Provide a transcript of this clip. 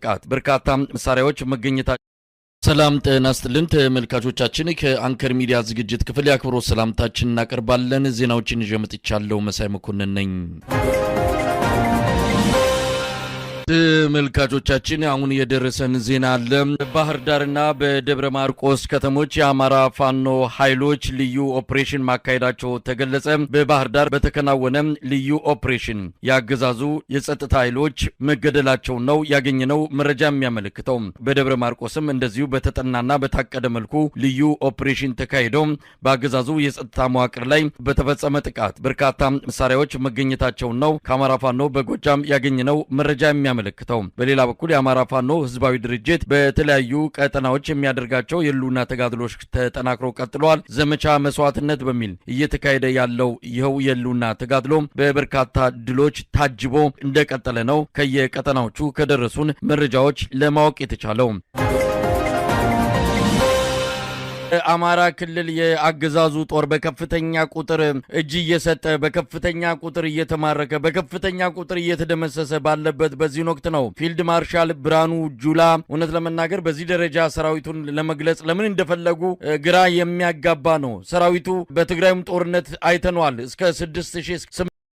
ጥቃት በርካታ መሳሪያዎች መገኘታቸው። ሰላም ጤና ይስጥልን ተመልካቾቻችን፣ ከአንከር ሚዲያ ዝግጅት ክፍል የአክብሮት ሰላምታችን እናቀርባለን። ዜናዎችን ይዤ መጥቻለሁ። መሳይ መኮንን ነኝ። ተመልካቾቻችን፣ አሁን የደረሰን ዜና አለ። በባህር ዳርና በደብረ ማርቆስ ከተሞች የአማራ ፋኖ ኃይሎች ልዩ ኦፕሬሽን ማካሄዳቸው ተገለጸ። በባህር ዳር በተከናወነ ልዩ ኦፕሬሽን የአገዛዙ የጸጥታ ኃይሎች መገደላቸው ነው ያገኘነው መረጃ የሚያመለክተው። በደብረ ማርቆስም እንደዚሁ በተጠናና በታቀደ መልኩ ልዩ ኦፕሬሽን ተካሂዶ በአገዛዙ የጸጥታ መዋቅር ላይ በተፈጸመ ጥቃት በርካታ መሳሪያዎች መገኘታቸውን ነው ከአማራ ፋኖ በጎጃም ያገኘነው መረጃ የሚያመለክተው። በሌላ በኩል የአማራ ፋኖ ህዝባዊ ድርጅት በተለያዩ ቀጠናዎች የሚያደርጋቸው የህልውና ተጋድሎች ተጠናክሮ ቀጥለዋል። ዘመቻ መስዋዕትነት በሚል እየተካሄደ ያለው ይኸው የህልውና ተጋድሎ በበርካታ ድሎች ታጅቦ እንደቀጠለ ነው ከየቀጠናዎቹ ከደረሱን መረጃዎች ለማወቅ የተቻለው። አማራ ክልል የአገዛዙ ጦር በከፍተኛ ቁጥር እጅ እየሰጠ፣ በከፍተኛ ቁጥር እየተማረከ፣ በከፍተኛ ቁጥር እየተደመሰሰ ባለበት በዚህን ወቅት ነው ፊልድ ማርሻል ብርሃኑ ጁላ፣ እውነት ለመናገር በዚህ ደረጃ ሰራዊቱን ለመግለጽ ለምን እንደፈለጉ ግራ የሚያጋባ ነው። ሰራዊቱ በትግራይም ጦርነት አይተነዋል። እስከ 6800